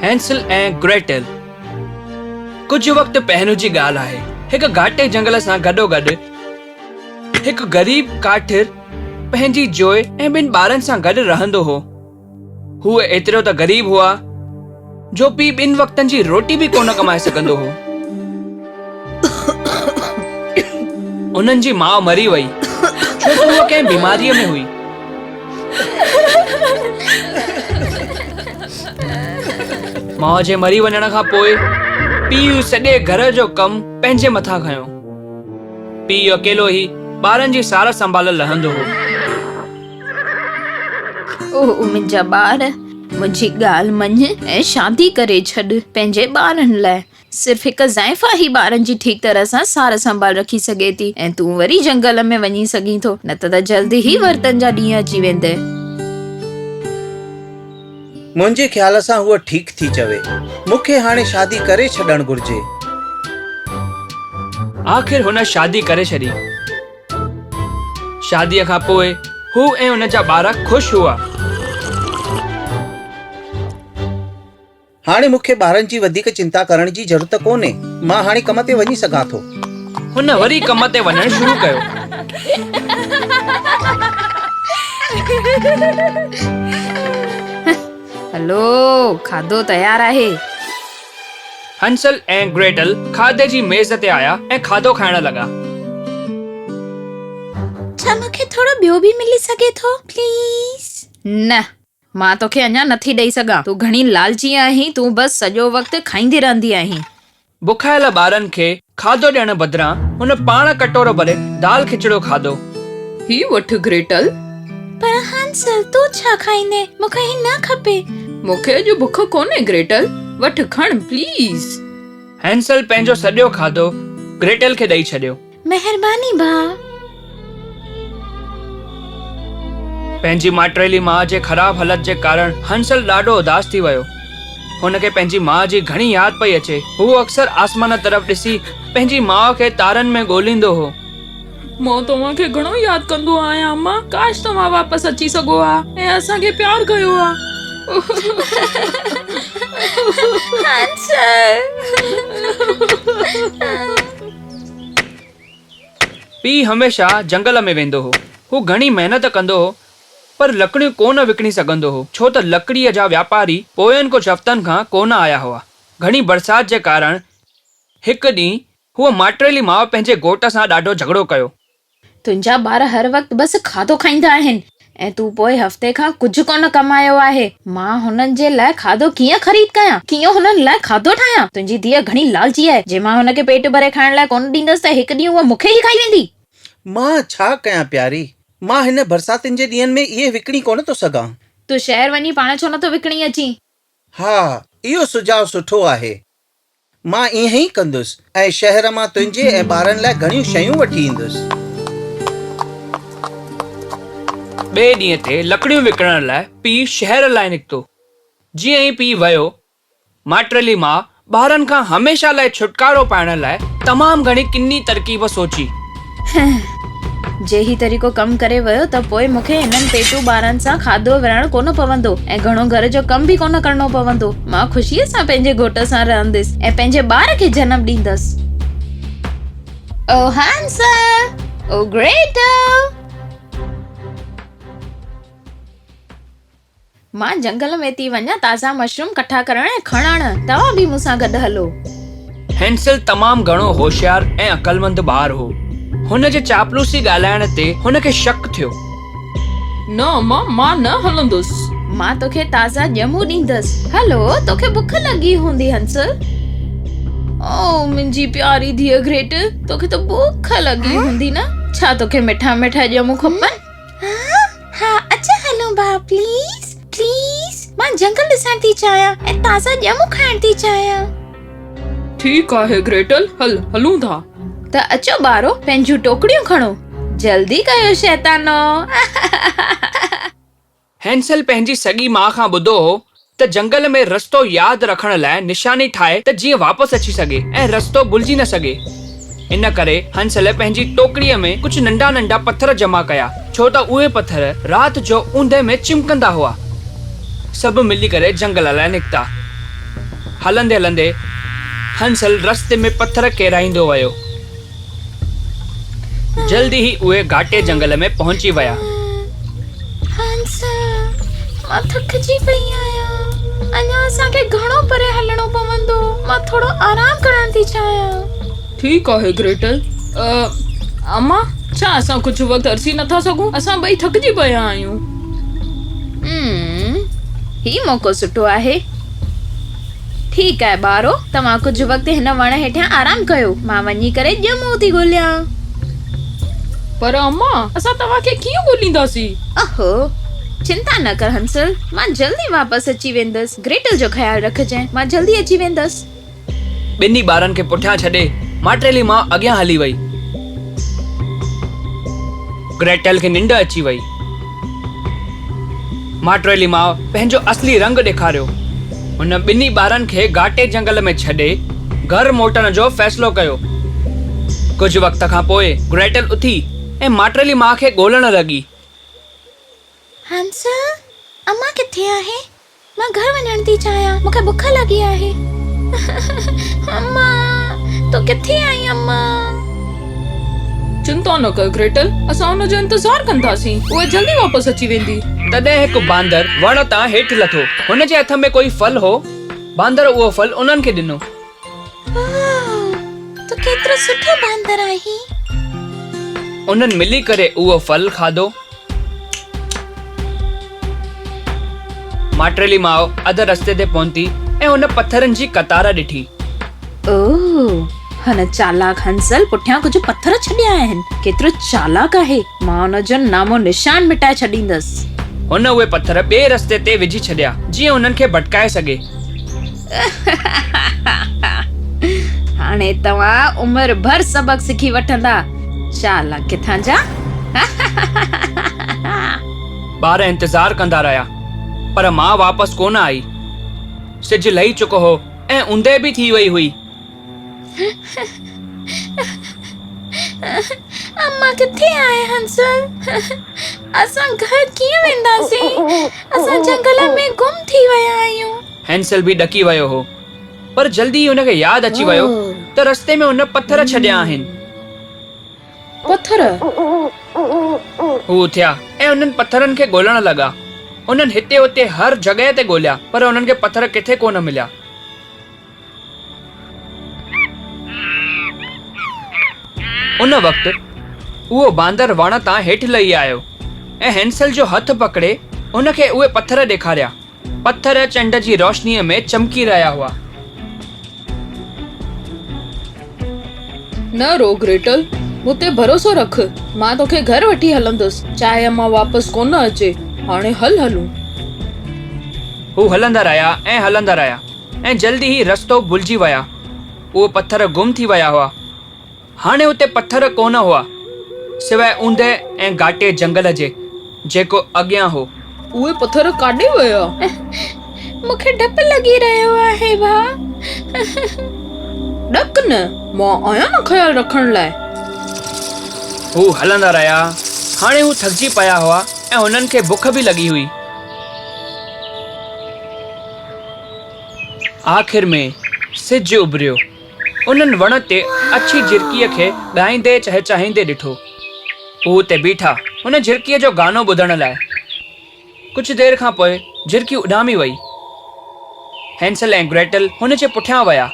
هينسل ۽ گريٽل ڪجهه وقت پهريون جي ڳالهه آهي. هڪ گهاٽي جهنگل سان گڏوگڏ هڪ غريب ڪاٺير پنهنجي جوء ۽ ٻن ٻارن سان گڏ رهندو هو. هو ايترو ته غريب هئا جو پيء ٻن وقتن جي روٽي به ڪونه ڪمائي سگهندو هو. انهن جي ماء مري وئي ڇو ته هوء ڪنهن بيماريء ۾ هئي. ماء جي مري وڃڻ کان پوء پيء سڄي گهر جو ڪم پنهنجي مٿان کنيو. پيء اڪيلو ئي ٻارن جي سار سنڀال لهندو هو. او منهنجا ٻار، منهنجي ڳالهه مڃ ۽ شادي ڪري ڇڏ پنهنجي ٻارن لاء. صرف هڪ زائفا ئي ٻارن جي ٺيڪ طرح سان سار سنڀال رکي سگهي ٿي ۽ تون وري جهنگل ۾ وڃي سگهين ٿو، نه ته جلد ئي ورتن جا ڏينهن اچي ويندء. منهنجي خيال سان هوء ٺيڪ ٿي چوي. مون کي هاڻي شادي ڪري ڇڏڻ گهرجي. آخر هن شادي ڪري ڇڏي. شاديء کان پوء هو ۽ هن جا ٻار خوش هئا. هاڻي مون کي ٻارن جي وڌيڪ چنتا ڪرڻ جي ضرورت ڪونهي. مان هاڻي ڪم تي وڃي سگهان ٿو. هن وري ڪم تي وڃڻ شروع ڪيو. هلو، کاڌو تيار آهي. هنسل ۽ گريٽل کاڌي جي ميز تي آيا ۽ کاڌو کائڻ لڳا. ڇا مون کي ٿورو ٻيو به ملي سگهي ٿو، پليز؟ نه، مان توکي اڃا نٿي ڏئي سگهان. تون گهڻي لالچي آهين، تون بس سڄو وقت کائيندي رهندي آهين. بکايل ٻارن کي کاڌو ڏيڻ بدران هن پاڻ ڪٽورو ڀري دال کچڙو کاڌو. هي وٺ گريٽل. پر هنسل، تون ڇا کائيندين؟ مون کي هي نه کپي. مون کي اڄ بک ڪونهي گريٽل، وٺ کڻ پليز. هنسل پنهنجو سڄو کاڌو گريٽل کي ڏئي ڇڏيو. مهرباني ڀاء. پنهنجي ماٽيلي ماء جي خراب حالت جي ڪارڻ هنسل ڏاڍو اداس ٿي ويو. هن کي پنهنجي ماء جي گهڻي ياد پئي اچي. هو اڪثر آسمان طرف ڏسي پنهنجي ماء کي تارن ۾ ڳوليندو هو. مان توهان کي گهڻو ياد ڪندو آهيان اما. ڪاش توهان واپس اچي سگهو ها ۽ اسان کي پيار ڪيو ها. هنسل. پيء هميشه جهنگل ۾ ويندو هو. هو گهڻي محنت ڪندو هو پر لڪڙيون ڪو نه وڪڻي سگهندو هو ڇو ته لڪڙيء جا واپاري پوين ڪجهه هفتن کان ڪو نه آيا هئا. گهڻي برسات جي ڪارڻ هڪ ڏينهن هوء ماٽيلي ماء پنهنجي گهوٽ سان ڏاڍو جهڳڙو ڪيو. تنهنجا ٻار هر وقت بس کاڌو کائيندا آهن ۽ تون پوئين هفتي کان ڪجهه ڪونه ڪمايو آهي. مان هنن جي لاء کاڌو ڪيئن خريد ڪيان؟ ڪيئن هنن لاء کاڌو ٺاهيان؟ تنهنجي ڌيء گهڻي لالچي آهي. جي مان هن کي پيٽ ڀري کائڻ لاء ڪونه ڏيندس ته هڪ ڏينهن هوء مون کي ئي کائي ويندي. مان ڇا ڪيان پياري؟ مان هن برساتين جي ڏينهن ۾ اهي وڪڻي ڪونه ٿو سگهان. تون شهر وڃي پاڻ ڇو نٿو وڪڻي اچين؟ ها، اهو سجهاء سٺو آهي. مان ائين ئي ڪندس ۽ شهر مان تنهنجي ۽ ٻارن لاء گهڻيون شيون وٺي ايندس. ٻئي ڏينهن تي لڪڙيون وڪڻڻ لاء پيء شهر لاء نڪتو. جيئن ئي پيء ويو، ماٽيلي ماء ٻارن کان هميشه لاء ڇوٽڪارو پائڻ لاء تمام گهڻي ڪني ترڪيب سوچي. جي هي طريقو ڪم ڪري ويو ته پوء مون کي هنن پيٽو ٻارن سان کاڌو ورهائڻ ڪونه پوندو ۽ گهڻو گهر جو ڪم به ڪونه ڪرڻو پوندو. مان خوشيء سان پنهنجي گهوٽ سان رهنديس ۽ پنهنجي ٻار کي جنم ڏيندس. او هانسل! او گريٽل! مان جهنگل ۾ ٿي وڃان تازا مشروم ڪٺا ڪرڻ ۽ کڻڻ. توهان به مون سان گڏ هلو. هينسل تمام گهڻو هوشيار ۽ عقلمند ٻار هو. هن جي چاپلوسي ڳالهائڻ تي هن کي شڪ ٿيو. نه اما، مان نه هلندس. مان توکي تازا ڄمون ڏيندس. هلو، توکي بک لڳي هوندي هنسل. او منهنجي پياري ڌيء گريٽل، توکي ته بک لڳي هوندي نه؟ ڇا توکي مٺا مٺا ڄمون کپن؟ ها ها اچ هلون ڀاء پليز پليز مان جهنگل ڏسڻ ٿي چاهيان ۽ تازا ڄمون کائڻ ٿي چاهيان. ٺيڪ آهي گريٽل هل هلون ٿا. ته اچو ٻارو پنهنجون ٽوڪڙيون کڻو جلدي ڪيو شيطانو. هينسل پنهنجي سڳي ماء کان ٻڌو هو ته جهنگل ۾ رستو ياد رکڻ لاء نشاني ٺاهي ته جيئن واپس اچي سگهي ۽ رستو ڀلجي نه سگهي. ان ڪري هنسل پنهنجي ٽوڪريء ۾ ڪجهه ننڍا ننڍا پٿر جمع ڪيا، ڇو ته اهي پٿر رات جو اوندهه ۾ چمڪندا هئا. سڀ ملي ڪري جهنگل لاء نڪتا. هلندي هلندي هنسل رستي ۾ پٿر ڪيرائيندو ويو. جلدي ئي اهي گهاٽي جهنگل ۾ پهچي ويا. هنسل، مان ٿڪجي پئي آهيان. اڃا اسان کي گهڻو پري هلڻو پوندو. مان ٿورو آرام ڪرڻ ٿي چاهيان. ٺيڪ آهي گريٽل. اما، ڇا اسان ڪجهه وقت ترسي نٿا سگهون؟ اسان ٻئي ٿڪجي پيا آهيون. هي موقعو سٺو آهي. ٺيڪ آهي ٻارو، توهان ڪجهه وقت هن وڻ هيٺيان آرام ڪيو، مان وڃي ڪري ڄمون ٿي ڳوليان. پر اما، اسان توهان کي ڪيئن ڳولينداسين؟ اهو، چنتا نه ڪر هنسل، مان جلدي واپس اچي ويندس. گريٽل جو خيال رکجانء، مان جلدي اچي ويندس. ٻنهي ٻارن کي پٺيان ڇڏي ماٽيلي ماء اڳيان هلي وئي. گريٽل کي ننڊ اچي وئي. ماٽيلي ماء پنهنجو اصلي رنگ ڏيکاريو. هن ٻنهي ٻارن کي گهاٽي جهنگل ۾ ڇڏي گهر موٽڻ جو فيصلو ڪيو. ڪجهه وقت کان پوء گريٽل اٿي ۽ ماٽيلي ماء کي ڳولڻ لڳي. هنس، امان ڪٿي آهي؟ مان گهر وڃڻ ٿي چاهيان، مون کي بک لڳي آهي. اما، تون ڪٿي آهين اما؟ چنتا نه ڪر گريٽل، اسان ان جو انتظار ڪنداسين، اها جلدي واپس اچي ويندي. تڏهن هڪ باندر وڻ تان هيٺ لٿو. هن جي هٿ ۾ ڪوئي ڦل هو. باندر اهو ڦل انهن کي ڏنو. واهه، تون ڪيترو سٺو باندر آهين. انهن ملي ڪري اهو ڦل کاڌو. ماٽيلي ماء اڌ رستي تي پهتي ۽ هن پٿرن جي قطار ڏٺي. اوه! هن چالاڪ هنسل پٺيان ڪجهه پٿر ڇڏيا آهن. ڪيترو چالاڪ آهي. مان ان جو نام و نشان مٽائي ڇڏيندس. هن اهي پٿر ٻئي رستي تي وجهي ڇڏيا، جيئن انهن کي ڀٽڪائي سگهي. هاڻي توهان عمر ڀر سبق سکي وٺندا. چالاڪ ڪٿان جا. ٻار انتظار ڪندا رهيا، پر ماء واپس ڪونه آئي. سج لهي چڪو هو ۽ اوندهه به ٿي وئي هئي. اما ڪٿي آهي هنسل؟ اسان گهر ڪيئن وينداسين؟ اسان جهنگل ۾ گم ٿي ويا آهيون. هينسل به ڏڪي ويو هو، پر جلدي ئي هن کي ياد اچي ويو ته رستي ۾ هن پٿر ڇڏيا آهن. پٿر! هو اٿيا ۽ انهن پٿرن کي ڳولڻ لڳا. انهن هتي هتي هر جڳهه تي ڳوليا، پر انهن کي پٿر ڪٿي ڪونه مليا. ان وقت اهو باندر وڻ تان هيٺ لهي آيو ۽ هينسل جو هٿ پڪڙي هن کي اهي پٿر ڏيکاريا. پٿر چنڊ جي روشنيء ۾ چمڪي رهيا هئا. نه رو گريٽل، مون تي ڀروسو رک، مان توکي گهر وٺي هلندس، چاهي امان واپس ڪونه اچي، هاڻي هل هلون. هو هلندا رهيا ۽ هلندا رهيا ۽ جلدي ئي رستو ڀلجي ويا. اهي پٿر گم ٿي ويا هئا. هاڻي اتي پٿر ڪونه هئا، سواء اوندهه ۽ گهاٽي جهنگل جي، جيڪو اڳيان هو. اهي پٿر ڪاڏي ويا؟ مون کي ڊپ لڳي رهيو آهي ڀاء. ڏڪ نه، مان آهيان نه خيال رکڻ لاء. هو هلندا رهيا. هاڻي هو ٿڪجي پيا هئا ۽ هنن کي بک به لڳي هئي. آخر ۾ سج اڀريو. انهن وڻ تي اڇي جهرڪيء کي ڳائيندي چهچهائيندي ڏٺو. هو اتي بيٺا، ان جهرڪيء جو گانو ٻڌڻ لاء. ڪجهه دير کان پوء جهرڪي اڏامي وئي. هينسل ۽ گريٽل هن جي پٺيان ويا.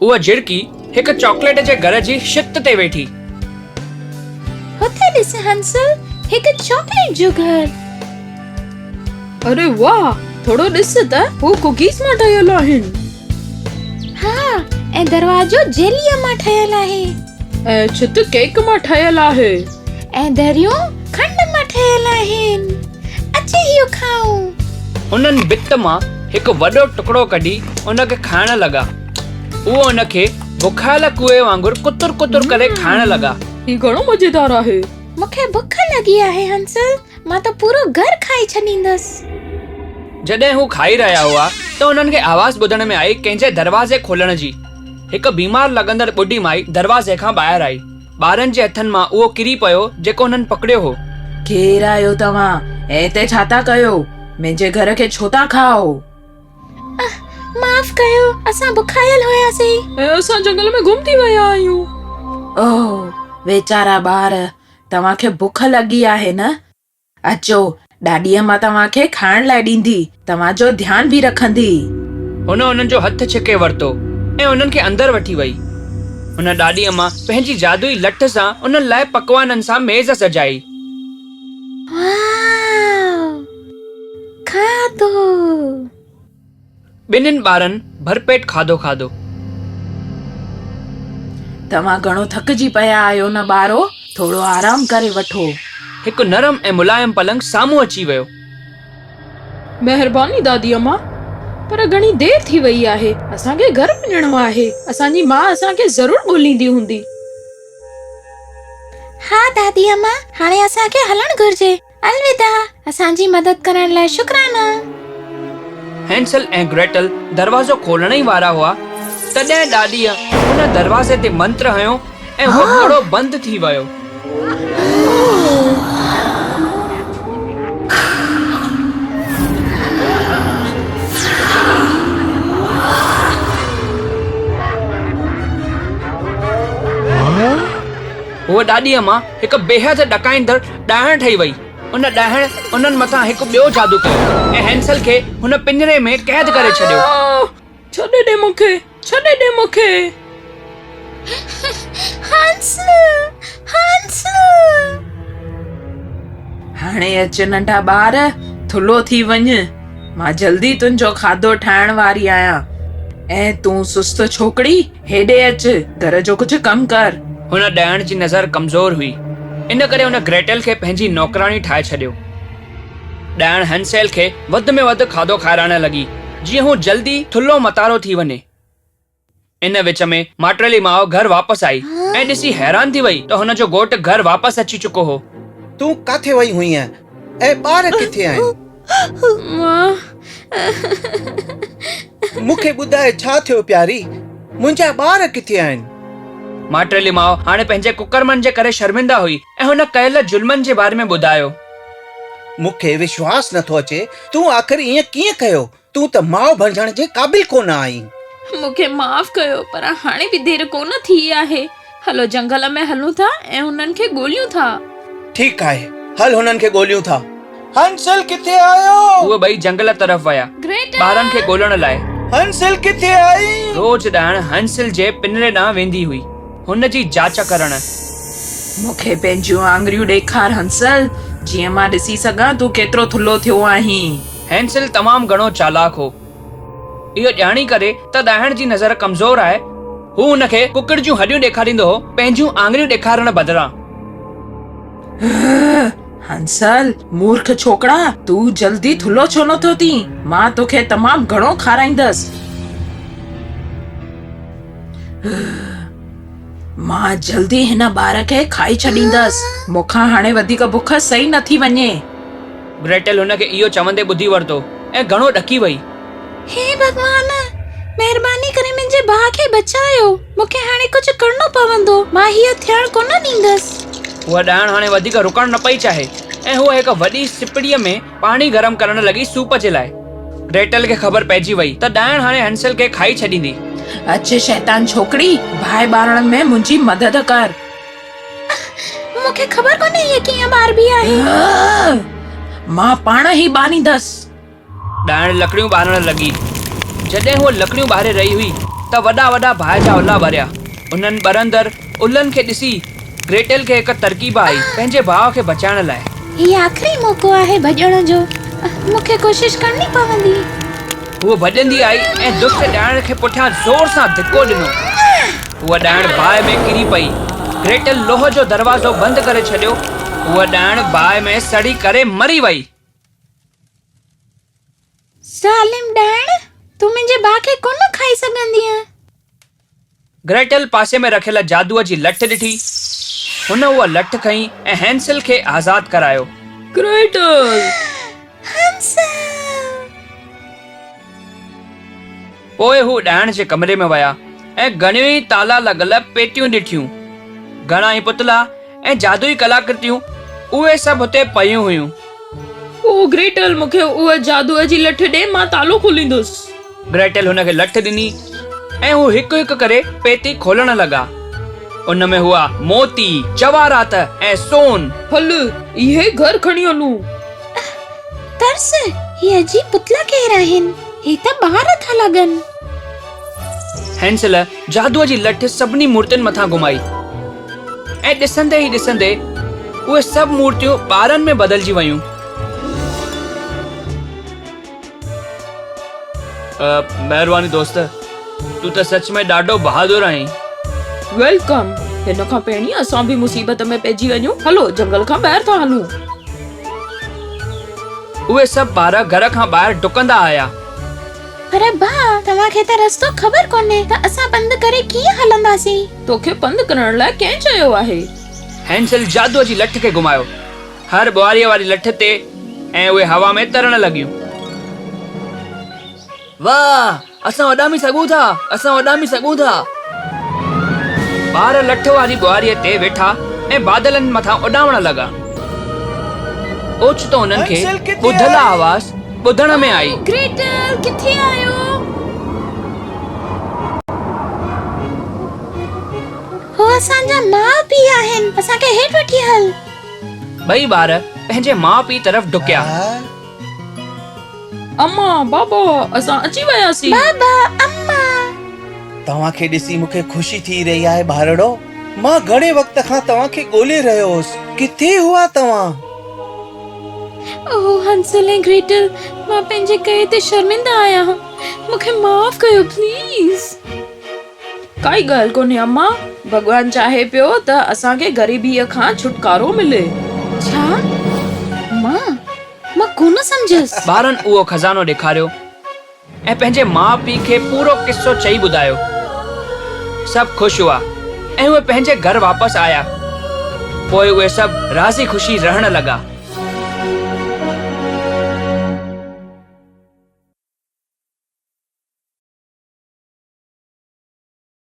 اها جهرڪي هڪ چاڪليٽ جي گهر جي ڇت تي ويٺي. هتي ڏس هنسل، هڪ چاڪليٽ جو گهر. اري واهه، ٿورو ڏس ته هو ڪوڪيز مان ٺهيل آهن. ها، ۽ دروازو جيليء مان ٺهيل آهي. ۽ ڇت ڪيڪ مان ٺهيل آهي. ۽ دريون کنڊ مان ٺهيل آهن. اچ اهو کائون. انهن ڀت مان هڪ وڏو ٽڪڙو ڪڍي ان کي کائڻ لڳا. اهو ان کي بکايل ڪوئي وانگر ڪتر ڪتر ڪري کائڻ لڳا. هي گهڻو مزيدار آهي. مون کي بک لڳي آهي هنسل، مان ته پورو گهر کائي ڇڏيندس. جڏهن هو کائي رهيا هئا ته انهن کي آواز ٻڌڻ ۾ آئي ڪنهن جي دروازي کولڻ جي. هڪ بيمار لڳندڙ ٻڍي مائي دروازي کان ٻاهر آئي. ٻارن جي هٿن مان اهو ڪري پيو جيڪو هنن پڪڙيو هو. ڪير آهيو توهان ۽ هتي ڇا ٿا ڪيو؟ منهنجي گهر کي ڇو ٿا کائو؟ معاف ڪيو، اسان بکايل هياسين. ۽ اسان جنگل ۾ گم ٿي ويا آهيون. اوه، ويچارا ٻار، توهان کي بک لڳي آهي نه؟ اچو، ڏاڏي امان توهان کي کائڻ لاء ڏيندي، توهان جو ڌيان به رکندي. هن انهن جو هٿ ڇڪي ورتو ۽ انهن کي اندر وٺي وئي. هن ڏاڏي امان پنهنجي جادوئي لٺ سان انهن لاء پڪوانن سان ميز سجائي. واء! کاڌو! ٻنهين ٻارن ڀرپيٽ کاڌو کاڌو. توهان گهڻو ٿڪجي پيا آهيو نه ٻارو، ٿورو آرام ڪري وٺو. هڪ نرم ۽ ملائم پلنگ سامهون اچي ويو. مهرباني دادي امان، پر گهڻي دير ٿي وئي آهي، اسان کي گهر وڃڻو آهي، اسان جي ماء اسان کي ضرور ڳوليندي هوندي. ها دادي امان، هاڻي اسان کي هلڻ گهرجي. الوداع، اسان جي مدد ڪرڻ لاء شڪرانا. هينسل ۽ گريٽل دروازو کولڻ ئي وارا هئا، تڏهن ڏاڏيء ان دروازي تي منتر هنيو ۽ اهو ڪڙو بند ٿي ويو. هوء ڏاڏيء مان هڪ بيحد ڏڪائيندڙ ڏائڻ ٺهي وئي. ان ڏائڻ انهن مٿان هڪ ٻيو جادو ڪيو ۽ هينسل کي هن پڃري ۾ قيد ڪري ڇڏيو. ڇڏي ڏي مون کي! ڇڏي ڏي مون کي! هانسل! هانسل! هاڻي اچ ننڍا ٻار، ٿلهو ٿي وڃ. مان جلدي تنهنجو کاڌو ٺاهڻ واري آهيان. ۽ تون سست ڇوڪڙي، هيڏي اچ، گهر جو ڪجهه ڪم ڪر. هن ڏائڻ جي نظر ڪمزور هئي، ان ڪري هن گريٽل کي پنهنجي نوڪراڻي ٺاهي ڇڏيو. ڏائڻ هنسيل کي وڌ ۾ وڌ کاڌو کارائڻ لڳي، جيئن هو جلدي ٿلهو متارو ٿي وڃي. ان وچ ۾ ماٽيلي ماء گهر واپس آئي ۽ ڏسي حيران ٿي وئي ته هن جو گهوٽ گهر واپس اچي چڪو هو. تون ڪاٿي وئي هئينء ۽ ٻار ڪٿي آهن؟ مون کي ٻڌاء ڇا ٿيو پياري؟ منهنجا ٻار ڪٿي آهن؟ ماٽيلي ماء هاڻي پنهنجي ڪڪرمن جي ڪري شرمنده هئي ۽ هن ڪيل ظلمن جي باري ۾ ٻڌايو. مون کي وشواس نٿو اچي، تون آخر ائين ڪيئن ڪيو؟ تون ته ماء بڻجڻ جي قابل ڪونه آهين. مون کي معاف ڪيو، پر هاڻي به دير ڪونه ٿي آهي. هلو جنگل ۾ هلون ٿا ۽ هنن کي ڳوليون ٿا. ٺيڪ آهي، هل هنن کي ڳوليون ٿا. هنسل ڪٿي آهيو؟ اهي ٻئي جنگل طرف ويا، ٻارن کي ڳولڻ لاء. هنسل ڪٿي آهين؟ روز ڏائڻ هنسل جي پڃري ڏانهن ويندي هئي، هن جي جاچ ڪرڻ. مون کي پنهنجيون آڱريون ڏيکار هنسل، جيئن مان ڏسي سگهان تون ڪيترو ٿلهو ٿيو آهين. هينسل تمام گهڻو چالاڪ هو. اهو ڄاڻي ڪري ته ڏاهڻ جي نظر ڪمزور آهي، هو هن کي ڪڪڙ جون هڏيون ڏيکاريندو هو، پنهنجون آڱريون ڏيکارڻ بدران. هنسل، مورک ڇوڪرا، تون جلدي ٿلهو ڇو نٿو ٿين؟ مان توکي تمام گهڻو کارائيندس. مان جلدي هن ٻار کي کائي ڇڏيندس. مون کان هاڻي وڌيڪ بک سهي نٿي وڃي. گريٽل هن کي اهو چوندي ٻڌي ورتو ۽ گهڻو ڏڪي وئي. هي ڀڳوان! مهرباني ڪري منهنجي ڀاء کي بچايو. مون کي هاڻي ڪجهه ڪرڻو پوندو. مان هيء ٿيڻ ڪونه ڏيندس. هوء ڏائڻ هاڻي وڌيڪ رڪڻ نه پئي چاهي ۽ هوء هڪ وڏي سپڙيء ۾ پاڻي گرم ڪرڻ لڳي سوپ جي لاء. گريٽل کي خبر پئجي وئي ته ڏائڻ هاڻي هنسل کي کائي ڇڏيندي. اچ شيطان ڇوڪري، باهه ٻارڻ ۾ منهنجي مدد ڪر. مون کي خبر ڪونهي هيء ڪيئن ٻاربي آهي. مان پاڻ ئي ٻاريندس. ڏائڻ لڪڙيون ٻارڻ لڳي. جڏهن هوء لڪڙيون ٻاري رهي هئي ته وڏا وڏا باهه جا الا ٻريا. انهن ٻرندڙ الن کي ڏسي گريٽل کي هڪ ترڪيب آئي پنهنجي ڀاء کي بچائڻ لاء. هي آخري موقعو آهي ڀڄڻ جو. مون کي ڪوشش ڪرڻي پوندي. هوء ڀڄندي آئي ۽ دشٽ ڏائڻ کي پٺيان زور سان ڌڪو ڏنو. هوء ڏائڻ باهه ۾ ڪري پئي. گريٽل لوهه جو دروازو بند ڪري ڇڏيو. هوء ڏائڻ باهه ۾ سڙي ڪري مري وئي. ظالم ڏائڻ! تون منهنجي ڀاء کي ڪونه کائي سگهندينء. گريٽل پاسي ۾ رکيل جادوء جي لٺ ڏٺي. هن اها لٺ کنئي ۽ هينسل کي آزاد ڪرايو. گريٽل! هينسل! پوء هو ڏائڻ جي ڪمري ۾ ويا ۽ گهڻيون ئي تالا لڳل پيتيون ڏٺيون. گهڻا ئي پتلا ۽ جادوئي ڪلاڪرتيون اهي سڀ اتي پيون هيون. او گريٽل، مون کي اها جادوء جي لٺ ڏي، مان تالو کوليندس. گريٽل هن کي لٺ ڏني ۽ هو هڪ هڪ ڪري پيتي کولڻ لڳا. ان ۾ هئا موتي، جواهرات ۽ سون. هل، اهي گهر کڻي هلون. ترس، هي عجيب پتلا ڪير آهن؟ هي ته ٻار ٿا لڳن. هينسل جادوء جي لٺ سڀني مورتين مٿان گهمائي ۽ ڏسندي ئي ڏسندي اهي سڀ مورتيون ٻارن ۾ بدلجي ويون. مهرباني دوست، تون ته سچ ۾ ڏاڍو بهادر آهين. Welcome, هن کان پهرين اسان به مصيبت ۾ پئجي وڃون، هلو جنگل کان ٻاهر ٿا هلون. اهي سڀ ٻار گهر کان ٻاهر ڊڪندا آيا. پر ڀاء، توهان کي ته رستو خبر ڪونهي ته اسان پنڌ ڪري ڪيئن هلنداسين؟ توکي پنڌ ڪرڻ لاء ڪنهن چيو آهي؟ هينسل جادوء جي لٺ کي گهمايو. هر ٻوهاريء واري لٺ تي ۽ اهي هوا ۾ ترڻ لڳيون. واهه! اسان اڏامي سگهون ٿا! اسان اڏامي سگهون ٿا! ٻار لٺ واري ٻوهاريء تي ويٺا ۽ بادلن مٿان اڏامڻ لڳا. اوچتو انهن کي هنسل ڪٿي ٻڌل آهين؟ آواز ٻڌڻ ۾ آئي. گريٽل، ڪٿي آهيو؟ هو اسان جا ماء پيء آهن، اسان کي هيٺ وٺي هل. ٻئي ٻار پنهنجي ماء پيء طرف ڊڪيا. امان، بابا، اسان اچي وياسين. بابا، اما. توهان کي ڏسي مون کي خوشي ٿي رهي آهي ٻارڙو. مان گهڻي وقت کان توهان کي ڳولي رهيو هوس. ڪٿي هئا توهان؟ اوه هنسل ۽ گريٽل، مان پنهنجي ڪئي تي شرمنده آهيان. مون کي معاف ڪيو پليز. ڪائي ڳالهه ڪونهي اما، ڀڳوان چاهي پيو ته اسان کي غريبيء کان ڇوٽڪارو ملي. ڇا؟ مان؟ مان ڪونه سمجهيس. ٻارن اهو خزانو ڏيکاريو ۽ پنهنجي ماء پيء کي پورو قصو چئي ٻڌايو. سڀ خوش هئا ۽ اهي پنهنجي گهر واپس آيا. پوء اهي سڀ راضي خوشي رهڻ لڳا.